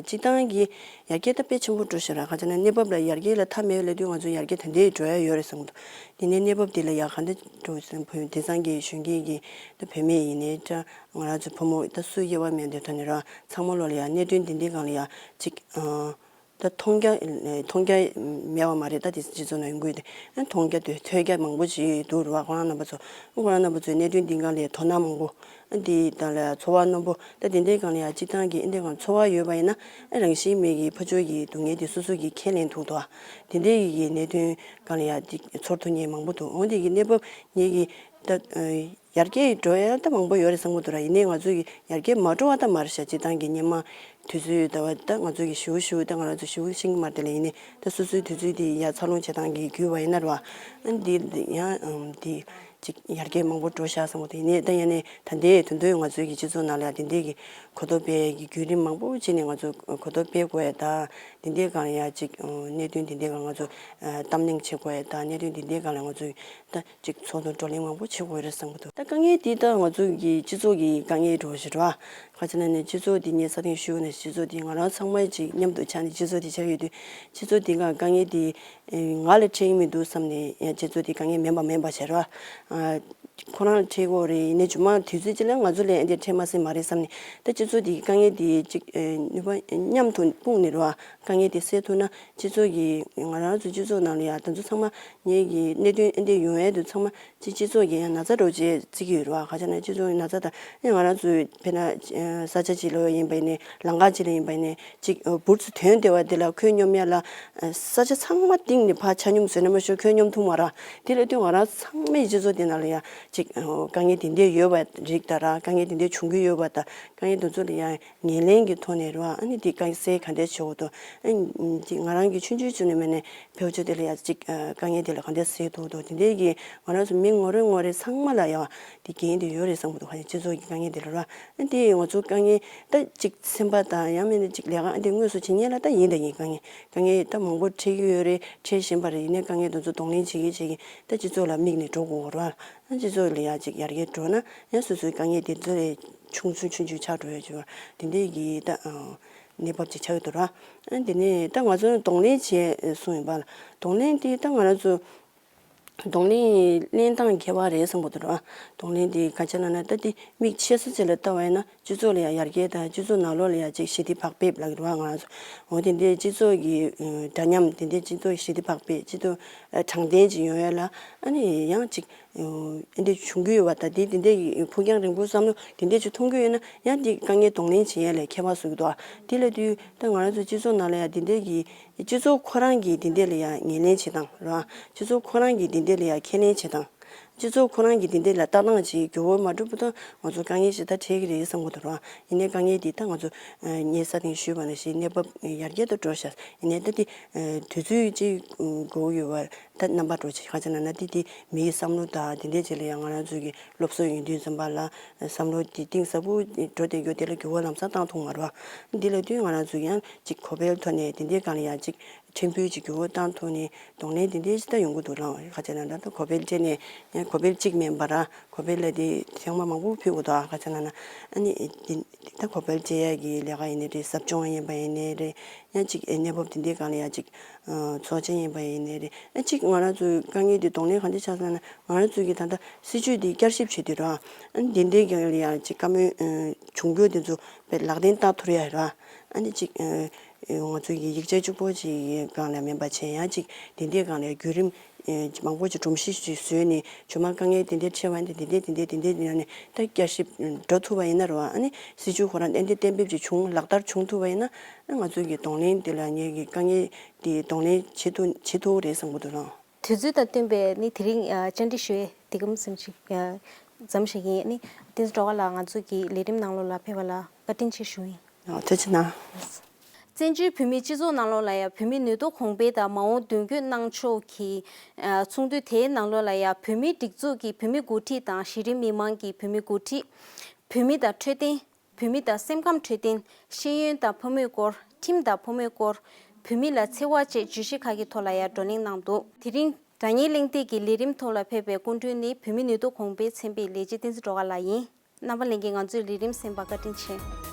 སྤྱི་བཏང་གི་ཡར་རྒྱས་ད་དཔེ་ཆེན་པོ་འགྲོ་བཞིན་ར། ག་ཅི་ན་གནས་བབ་ལ་ཡར་རྒྱས་ལ་མཐའ་མེད་ལབ་དུས་ང་ཚོ་ཡར་རྒྱས་ད་འདྲའི་འགྲོ་ཡ་ཡོད་རེད་བསམ་གྱི་འདུག་དེ་ནས་གནས་བབ་དེ་ལ་ཡ་ག་འདྲ་འགྲོ་བཞིན་བོད་དེང་སང་གི་གཞོན་སྐྱེས་ཀྱི་ད་བུད་མེད་ཡིན་ནའི་འདྲ་ང་རང་ཚོ་ཕོ་མོ་ད་སུ་དབྱེ་བ་མེད་འདོད་ཐོག་ནས་ར་ཚང་མ་ལོ་ལ་ཡ་གནད་དོན་འདི་འདྲའི་སྒང་ལ་ཡ་ཅིག་ད་མཐོང་རྒྱ་མཐོང་རྒྱ་མེད་པ་མ་རེད། ད་དེ་སྤྱི་ཚོགས་ནང་ཡོང་གི་ཡོད་དེ་མཐོང་རྒྱ་དེ་ཐོས་རྒྱ་མང་པོ་ཞིག་འདུག་རེད་བ། ཁོ་རང་རྣམ་པ་ཚོ་ཁོ་རང་རྣམ་པ་ཚོའི་གནད་དོན་འདི་སྒང་ལ་དོ་སྣང་མང་པོ་འདི་དང་ལ་ཚོར་བ་རྣོན་པོ་ད་དེ་འདྲའི་སྒང་ལ་ཡ་སྤྱི་བཏང་གི་འདི་སྒང་ཚོར་བ་ཡོད་པ་ཡིན་ན་རང་བཞིན་མེད་ཀྱི་ཕར་ཕྱོགས་ཀྱི་སྡུག་བསྔལ་དེ་སོ་སོ་གིས་ཁས་ལེན་ཐུབ་འདུག་དེ་འདྲའི་གི་གནད་དོན་སྒང་ལ་ཡ་འདི་ཚོར་ཐུབ་མཁན་མང་པོ་འདུག་འོ་འདི་གི་གནས་བབ་ངེད་ཀྱི་ད། ཡར་རྒྱས་འགྲོ་ཡ་ད་མང་པོ་ཡོད་རེད་བསམ་གྱི་འདུག་ར། ཡིན་ནའི་ང་ཚོ་གི་ཡར་རྒྱས་མ་འགྲོ་བ་ད་མ་རེད་ཤག་སྤྱིར་བཏང་གི་སྔོན་མ་དུས་ཚོད་ད་བ་ད་ང་ཚོ་གི་ཞུ་ཞུ་ད་ང་རང་ཚོ་ཞུ་ཤེས་ཀྱི་མ་རེད་དེ་ལ། ཡིན་ནའི་ད་སོ་སོའི་དུས་ཚོད་དེ་ཡ་འཚར་ལོངས་བྱེད་སྟངས་ཀྱི་བརྒྱུད་པ་ཡིན་ན་ར་བ། འདི་ཡང་འདི་ཅིག་ཡར་རྒྱས་མང་པོ་འགྲོ་ཤག་བསམ་གྱི་འདུག་ཡིན་ནའི་ད་ཡིན་ནའི་ད་ལྟའི་དུས་ཚོད་ང་ཚོའི་གི་སྤྱི་ཚོགས་ནང་ལ་ཡ་དེ་འདྲའི་གི་གོ་རྟོགས་སྤེལ་ཡ་གི་བརྒྱུད་རིམ་མང་པོ་བྱས་ནས་ང་ཚོ་གོ་རྟོགས་སྤེལ་དགོས་ཡ་ད་དེ་འདྲའི་སྒང་ལ་ཡ་ཅིག་གནད་དོན་དེ་འདྲའི་སྒང་ང་ཚོ་གཏམ་གླེང་བྱེད་དགོས་ཡ་ད་གནད་དོན་དེ་འདྲའི་སྒང་ལ་ང་ཚོ། ད་ཅིག་ཚོགས་འདུ་བགྲོ་གླེང་མང་པོ་བྱེད་དགོས་རེད་བསམ་གྱི་འདུག་ད་དཀའ་ངལ་འདི་ད་ང་ཚོ་གི་སྤྱི་ཚོགས་ཀྱི་དཀའ་ངལ་འདྲ་བོ་ཞིག་རེད་བ། ག་ཅི་ན་ནི་སྤྱི་ཚོགས་འདི་ངས་ས་སྟེང་ཞུ་ནས་སྤྱི་ཚོགས་འདི་ང་རང་ཚང་མ་ཅིག་མཉམ་དུ་ཆགས་ནས་སྤྱི་ཚོགས་འདི་ཆགས་ཡོད་དུས་སྤྱི་ཚོགས་འདི་ག་དཀའ་ངལ་འདི་ང་ལ་འཕྲད་ཀྱི་མི་འདུག་བསམ་ནས་ཡང་སྤྱི་ཚོགས་འདི་དཀའ་ངལ་མིན་པ་མིན་པ་བྱས་རེད་བ། ཁོ་རང་ལ་འཕྲད་ཀྱི་ཡོད་རེད། ཡིན་ནའི་རྗེས་མ་དུས་ཚོད་ཅིག་ལ་ང་ཚོ་ལ་འདི་འཕྲད་མ་སྲིད་མ་རེད་བསམ་ནས་ད་སྤྱི་ཚོགས་འདི་གི་དཀའ་ངལ་འདི་ཅིག་ནུས་པ་མཉམ་དུ་སྤུངས་ནས་རེད་བ། དཀའ་ངལ་དེ་སེལ་ཐུབ་ན་སྤྱི་ཚོགས་ཀྱི་ང་རང་ཚོ་སྤྱི་ཚོགས་ནང་ལ་ཡང་ད་ཚོ་ཚང་མ་ངེད་ཀྱི་གནད་དོན་ཨེ་འདྲ་ཡོང་ཡས་དུ་ཚང་མ་སྤྱི་སྤྱི་ཚོགས་ཀྱི་ཡང་ན་ཚ་འདྲ་བོ་ཅིག་བརྩི་གི་ཡོད་རེད་བ། ག་ཅི་ན་སྤྱི་ཚོགས་ཀྱི་ན་ཚ་དང་ཨེ་ང་རང་ཚོའི་དཔེར་ན་ས་ཆ་ཅིག་ལ་ཡིན་པ་ཡིན་ནའི་ལམ་ཁ་ཅིག་ལ་ཡིན་པ་ཡིན་ནའི་ཅིག་འབུར་ཚུ་ཐོན་བསྡད་པ་དེ་ལ་ཁོད་སྙོམས་ཡ་ལ་ས་ཆ་ཚང་མ་གཏིང་ནས་ཕར་ཆ་སྙོམས་བཟོས་ན་མ་ཤོར་ཁོད་སྙོམས་ཐུབ་མ་རེད། དེ་ལ་ལྟོས་ང་རང་ཚང་མའི་སྤྱི་ཚོགས་དེ་ནང་ལ་ཡང་ཅིག་དཀའ་ངལ་དེ་འདྲ་ཡོད་པ་རིགས་དང་ར་དཀའ་ངལ་དེ་འདྲ་བྱུང་གི་ཡོད་པ་དང་དཀའ་ངལ་དེ་ཚོ་ལ་ཡང་། ངེས་ལེན་གྱི་ཐོག་ནས་རེད་བ། ཨ་ནི་འདི་དཀའ་སེལ་ག་འདྲས་བྱེད་དགོས་འདུག་ཨ་ཅིག་ང་རང་གི་ཆུང་ཆུང་ཆུང་ནས་མ་ནས་བེའུ་ཅོ་དེ་ལ་ཡ་ཅིག་ཨ་དཀའ་ངལ་དེ་ལ་ག་འདྲ་སེལ་ཐུབ་འདུག་དེ་འདྲའི་གི་ང་རང་ཚོ་མི་ངོ་རེ་ངོ་རེ་ཚང་མ་ལ་ཡ་དེ་འགན་དེ་ཡོད་རེད་བསམ་གི་འདུག་ཧ་ཅང་སྤྱི་ཚོགས་ཀྱི་དཀའ་ངལ་དེ་ལ་ར། ཨ་དེ་ང་ཚོ་དཀའ་ངལ་ད་ཅིག་སེམས་པ་དང་ཡང་མིན་ན་ཅིག་ལས་ཀ་ཨ་དེ་དངོས་སུ་བྱེད་མཁན་ལ་ད་ཡིན་ད་ཡིན་དཀའ་ངལ་དཀའ་ངལ་ད་མང་པོ་འཕྲད་ཀྱི་ཡོད་རེད། འཕྲད་བཞིན་པ་རེད། ཡིན་ནའི་དཀའ་ངལ་དེ་ཚོ་གདོང་ལེན་བྱེད་ཀྱི་བྱེད་ཀྱི་ད་སྤྱི་ཚོགས་ལ་དམིགས་ནས་འགྲོ་དགོས་ར། ཨ་སྤྱི་ཚོགས་ལ་ཡ་ཅིག་ཡར་རྒྱས་འགྲོ་ན་ཡང་སོ་སོའི་དཀའ་ངལ་དེ་ཚོ་ལས་ཆུང་ཆུང་ཆུང་ཆུང་ཆགས་འགྲོ་ཡ་ཅིག་དེ་འདྲའི་གི་ད་གནས་བབ་ཅིག་ཆགས་ཡོད་དོ་ར། ཨ་དེ་ནས་ད་ང་ཚོ་གདོང་ལེན་བྱས་གསུངས་ཡིན་པ་ལ་གདོང་ལེན་དེ་ད་ང་རང་ཚོ་གདོང་ལེན་ལེན་སྟངས་ཁྱད་པར་རེད་བསམ་གི་འདུག་ར། གདོང་ལེན་དེ་ག་ཅི་ལབ་ན་ད་དེ་མིག་ཆེ་ས་ཅིག་ལ་ལྟ་བ་ཡིན་ན་སྤྱི་ཚོགས་ལ་ཡང་ཡར་རྒྱས་དང་སྤྱི་ཚོགས་ནང་ལོགས་ལ་ཡང་ཅིག་ཞི་བདེ་བག་ཕེབས་ལབ་ཀྱི་འདུག་ར། ང་རང་ཚོ་འོ་དེ་འདྲའི་སྤྱི་ཚོགས་ཀྱི་འདྲ་མཉམ་དེ་འདྲའི་སྤྱི་ཚོགས་ཞི་བདེ་བག་ཕེབས་སྤྱི་ཚོགས་དྲང་བདེན་ཅིག་ཡོང་ཡ་ལ་ཨ་ནི་ཡང་ཅིག་ཨེ་འདྲ་བྱུང་གི་ཡོད་པ་དང་དེ་དེ་འདྲའི་ཕུགས་རྒྱང་རིང་པོའི་བསམ་བློ་དེ་འདྲ་ཅིག་ཐོན་གི་ཡོད་ན་ཡང་དེ་དཀའ་ངལ་གདོང་ལེན་བྱེད་ཡ་ལ་ཁྱད་པར་བཟོ་གི་འདུག་དེ་ལབ་དུས་ད་ང་རང་ཚོ་སྤྱི་ཚོགས་ནང་ལ་ཡང་དེ་འདྲའི་གི་སྤྱི་ཚོགས་ཁོ་རང་གིས་དེ་འདྲ་ལ་ཡང་ངོས་ལེན་བྱེད་སྟངས་ར། སྤྱི་ཚོགས་ཁོ་རང་གིས་དེ་འདྲ་ལ་ཡང་ཁས་ལེན་བྱེད་སྟངས། སྤྱི་ཚོགས་ཁོ་རང་གིས་དེ་འདྲ་ལ་ལྟ་སྟངས་ཅིག་འགྱུར་བ་མ་འགྲོ་བར་དུ་ང་ཚོ་དཀའ་ངལ་ཞིག་ད་འཕྲད་ཀྱི་རེད་བསམ་གི་འདུག་ར། ཡིན་ནའི་དཀའ་ངལ་འདི་ད་ང་ཚོ་ངས་ས་སྟེང་ཞུས་པ་ནང་བཞིན་གནས་བབ་ཡར་རྒྱས་དུ་འགྲོ་ཤག་ཡིན་ནའི་ད་དེ་དུས་ཚོད་ཅིག་འགོར་ཡོད་པ། ད་རྣམ་པ་འགྲོ་ཆེ་ཁ་ཆེ་ན་ན་དེ་དེ་མིའི་བསམ་བློ་དང་དེ་འདྲའི་ཆེད་ལ་ཡང་ང་རང་ཚོ་གི་སློབ་གསོ་ཡོང་དུས་ཙམ་པ་ལ་བསམ་བློ་དེ་གཏིང་ཟབ་པོ་འགྲོ་བསྡད་རྒྱུ་དེ་ལ་འགྱུར་བ་ལམ་སང་བཏང་ཐུབ་མ་རེད་བ། འདི་ལ་དུས་ང་རང་ཚོ་ཡང་ཅིག་གོ་འཕེལ་ཐོག་ནས་དེ་འདྲའི་སྒང་ལ་ཡང་ཅིག་ཕྲན་བུ་ཅིག་འགྱུར་བ་བཏང་ཐུབ་ནས་གདོང་ལེན་དེ་འདྲའི་ཞིག་ད་ཡོང་གི་འདུག་ལ་ཁ་ཆེ་ན་ད་གོ་འཕེལ་སྤྲད་ནས་ཡང་གོ་འཕེལ་གཅིག་མིན་པ་ར་གོ་འཕེལ་ལ་དེ་ཐེངས་མ་མང་པོ་ཕུལ་དགོས་འདུག་ཨ། ཁ་ཆེ་ན་ན་ཨ་ནི་དེ་ད་གོ་འཕེལ་སྤྲད་ཡ་གི་ལས་ཀ་ཡིན་ནའི་རེད། ཟབ་སྦྱོང་ཡིན་པ་ཡིན་ནའི་རེད། ཡང་ཅིག་ཨེ་གནས་བབ་དེ་འདྲའི་སྒང་ལ་ཡང་ཅིག་ཨ་ཚོགས་ཆེན་ཡིན་པ་ཡིན་ནའི་རེད། ཨ་ཅིག་ང་རང་ཚོའི་དཀའ་ངལ་འདི་གདོང་ལེན་ག་འདྲ་ཆགས་སོང་ན་ང་རང་ཚོའི་གི་ད་ལྟ་སྲིད་ཇུས་འདི་བསྐྱར་ཞིབ་བྱེད་དུས་ར། ཨ་ནི་དེ་འདྲའི་སྒང་ལ་ཡང་ཅིག་བཀའ་མོལ་ཨ་བྱུང་རྒྱུ་དེ་ཚོ་དཔེ་ལག་ལེན་བསྟར་ཐུབ་ཡ་ར། ཨ་ནི་ཅིག་ཨ་ང་ཚོའི་གི་ཡིག་ཆ་གཅིག་པོ་ཅིག་སྒང་ལ་མིན་པ་བྱས་ཡང་ཅིག་དེ་འདྲའི་སྒང་ལ་བརྒྱུད་རིམ་ཨ་མང་པོ་ཅིག་སྒྲོམ་གཞི་ཅིག་བཟོས་ནས་ཆུ་མ་དཀའ་ངལ་དེ་འདྲའི་འཕྲད་པ་འདི་དེ་འདྲའི་དེ་འདྲའི་དེ་འདྲའི་ནང་ནས་ད་བསྐྱར་ཞིབ་འགྲོ་ཐུབ་པ་ཡིན་ན་ར། ཨ་ནི་སྲིད་ཇུས་ཁོ་རང་ཏན་ཏན་གཏན་འབེབས་ཅིག་བྱུང་ལག་བསྟར་བྱུང་ཐུབ་པ་ཡིན་ན། ང་ཚོའི་གི་གདོང་ལེན་དེ་ལ་ངེད་ཀྱི་དཀའ་ངལ་དེ་གདོང་ལེན་བྱེད་ཐུབ་བྱེད་ཐུབ་རེད་བསམ་གི་འདུག་ལགས། དུས་ཚོད་དང་བསྟུན་པའི་ནི་དེ་རིང་ཨ་བཅར་འདྲི་ཞུ་ཡས་དེ་གམ་ཙམ་ཞིག་ཨ་མཚམས་བཞག་གི་ཡིན། ནི་བསྟན་འཛིན་སྒྲོལ་དཀར་ལགས་ང་ཚོ་གི་ལས་རིམ་ནང་ལོགས་ལ་ཕེབས་པ་ལ་བཀའ་དྲིན་ཆེ་ཞུ་ཡིན། ཨ་ཐུགས་རྗེ་གནང་། བཙན་བྱོལ་བོད་མིའི་སྤྱི་ཚོགས་ནང་ལོགས་ལ་ཡང་བོད་མིའི་ནུས་སྟོབས་གོང་འཕེལ་དང་མ་འོངས་མདུན་སྐྱོད་གནང་ཕྱོགས་ཀྱི་ཨ་ཚོགས་འདུ་དེའི་ནང་ལོགས་ལ་ཡང་བོད་མིའི་སྒྲིག་འཛུགས་ཀྱི་བོད་མི་འགོ་ཁྲིད་དང་གཞི་རིམ་མི་མང་གི་བོད་མི་འགོ་ཁྲིད། བོད་མི་དང་འཕྲོད་བསྟེན། བོད་མི་དང་སེམས་ཁམས་འཕྲོད་བསྟེན། ཤེས་ཡོན་དང་ཕོ་མོའི་སྐོར། ཁྲིམས་དང་ཕོ་མོའི་སྐོར། བོད་མི་ལ་འཚེ་བ་བཅས་བརྗོད་གཞི་ཁག་གི་ཐོག་ལ་ཡང་བགྲོ་གླེང་གནང་འདུག་དེ་རིང་དྲ་བརྙན་གླེང་སྟེགས་ཀྱི་ལས་རིམ་ཐོག་ལ་ཕེབས་པའི་སྐུ་མགྲོན་ནི་བོད་མིའི་ནུས་སྟོབས་གོང་འཕེལ་ཚན་པའི་ལས་བྱེད་བསྟན་འཛིན་སྒྲོལ་དཀར་ལགས་ཡིན། རྣམ་པ་ལྷན་རྒྱས་ང་ཚོའི་ལས་རིམ་གསན་པར་བཀའ་དྲིན་ཆེ།